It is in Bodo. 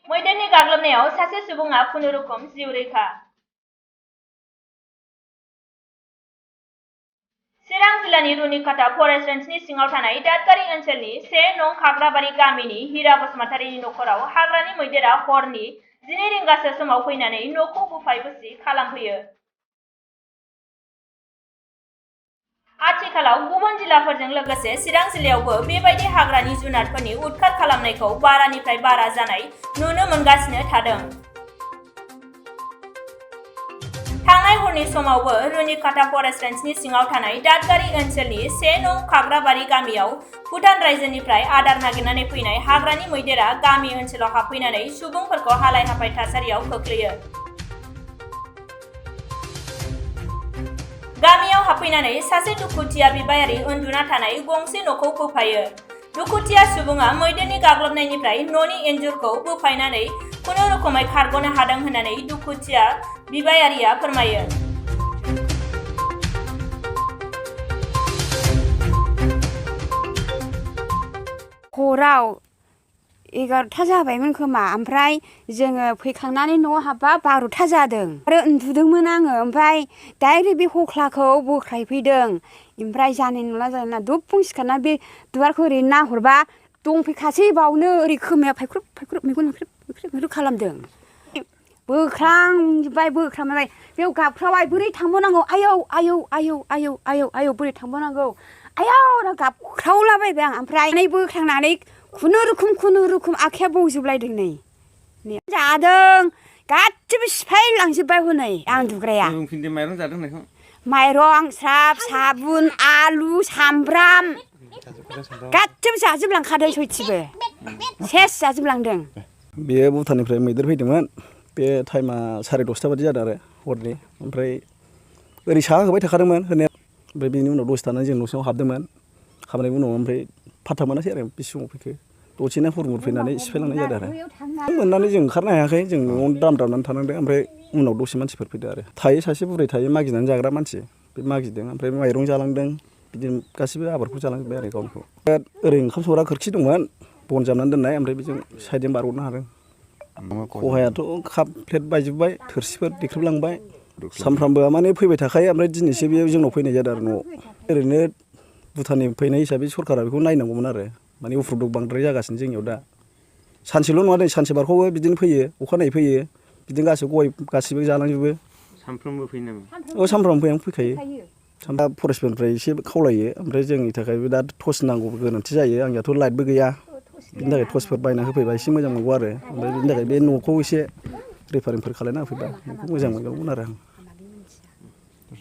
मैदेरनि गाग्लोबनायाव सासे सुबुङा खुनुरुखुम जिउ रैखा। चिरां जिल्लानि रुनिकाटा फरेस्ट रेन्जनि सिङाव थानाय दादगारि ओनसोलनि 1 नं खाग्राबारि गामिनि हिरा बसुमतारिनि नखराव हाग्रानि मैदेरा हरनि 12 रिंगासो समाव फैनानै न'खौ बुफाय बुसि खालामफैयो। आथिखालाव गुबुन जिल्लाफोरजों लोगोसे चिरां जिल्लायावबो बेबायदि हाग्रानि जुनारफोरनि उदखार खालामनायखौ बारानिफ्राय बारा जानाय नुनो मोनगासिनो थादों। थांनाय हरनि समावबो रुनिकाटा फरेस्ट रेन्जनि सिङाव थानाय दादगारि ओनसोलनि 1 नं खाग्राबारि गामियाव भुटान रायजोनिफ्राय आदार नागिरनानै फैनाय हाग्रानि मैदेरा गामि ओनसोलाव हाबफैनानै सुबुंफोरखौ हालाय हाफाय थासारियाव खोख्लैयो। गामियाव हाबफैनानै सासे दुखुथिया बिबायारि उन्दुना थानाय गंसे न'खौ बोफायो। दुखुथिया सुबुङा मैदेरनि गाग्लोबनायनिफ्राय न'नि इन्जुरखौ बोफायनानै खुनुरुखुमै खारग'नो हादों होननानै दुखुथिया बिबायारिया फोरमायो। हराव 11टा जाबायमोन खोमा, ओमफ्राय जोङो फैखांनानै न'आव हाबबा 12टा जादों आरो उन्दुदोंमोन आङो। ओमफ्राय डाइरेक्ट बे हख्लाखौ बोख्लायफैदों। ओमफ्राय जानाय नंला जाना दुबफुं सिखारना बे दुवारखौ ओरै नाहरबा दंफैखासै बावनो ओरै खोमाया फायख्रुब फायख्रुब मेगन मेख्रेब खालामदों। बोख्रांजोब्बाय बोख्रांबाय बेयाव गाबख्रावबाय बोरै थांबावनांगौ आयौ आयौ आयौ आयौ आयौ आयौ बोरै थांबावनांगौ आयौ गाबख्रावलाबायबाय आं। ओमफ्राय बोख्रांनानै खुनुरुखुम आखाइया बौजोबलायदों नै जादों गासिबो सिफायलांजोब्बाय हनै आं दुग्राया। माइरं जादों होननायखौ माइरं स्राब साबुन आलु सामब्राम गासिबो जाजोबलांखादों सयथिबो सेस जाजोबलांदों। बेयो भुटाननिफ्राय मैदेर फैदोंमोन। बे टाइमा 10:30 बादि जादों आरो हरनि। ओमफ्राय ओरै साहा होबाय थाखादोंमोन होनाया। ओमफ्राय बेनि उनाव दसे थानानै जों न' सिङाव हाबदोंमोन। हाबनायनि उनाव ओमफ्राय फात्ता मोनासै आरो बे समाव फैखो दसेनो हुरमुर फैनानै सिफायलांनाय जादों आरो मोननानै जों ओंखारनो हायाखै। जों न'आवनो दामनानै थानांदों। ओमफ्राय उनाव दसे मानसिफोर फैदो आरो थायो सासे बुरै थायो मागिनानै जाग्रा मानसि बे मागिदों। ओमफ्राय माइरं जालांदों बिदिनो गासिबो आबादखौ जालांजोब्बाय आरो गावनिखौ। ओरै ओंखाम संग्रा खोरखि दंमोन बन जाबनानै दोननाय। ओमफ्राय बेजों साइडजों बारग'नो हादों। खहायाथ' काप प्लेट बायजोब्बाय थोरसिफोर देख्रेबलांबाय। सानफ्रामबो माने फैबाय थाखायो। ओमफ्राय दिनैसो बेयाव जोंनाव फैनाय जादों आरो न'आव। ओरैनो भुटाननि फैनाय हिसाबै सरकारा बेखौ नायनांगौमोन आरो माने उफुद्रुग बांद्राय जागासिनो जोंनियाव दा। सानसेल' नङा नै सानसे बारखौबो बिदिनो फैयो अखानायै फैयो बिदिनो गासिबो गय गासिबो जालांजोबो। सानफ्रोमबो फैयो नामा? औ सानफ्रामबो फैखायो। दा फरेस्टफोरनिफ्राय एसे खावलायो। ओमफ्राय जोंनि थाखायबो दा टर्च नांगौ गोनांथि जायो। आंनियाथ' लाइटबो गैया बिनि थाखाय टर्चफोर बायना होफैबा एसे मोजां मोनगौ आरो। ओमफ्राय बिनि थाखाय बे न'खौ एसे रिफारिंफोर खालायना होफैबा बेखौ मोजां मोनगौमोन आरो आं।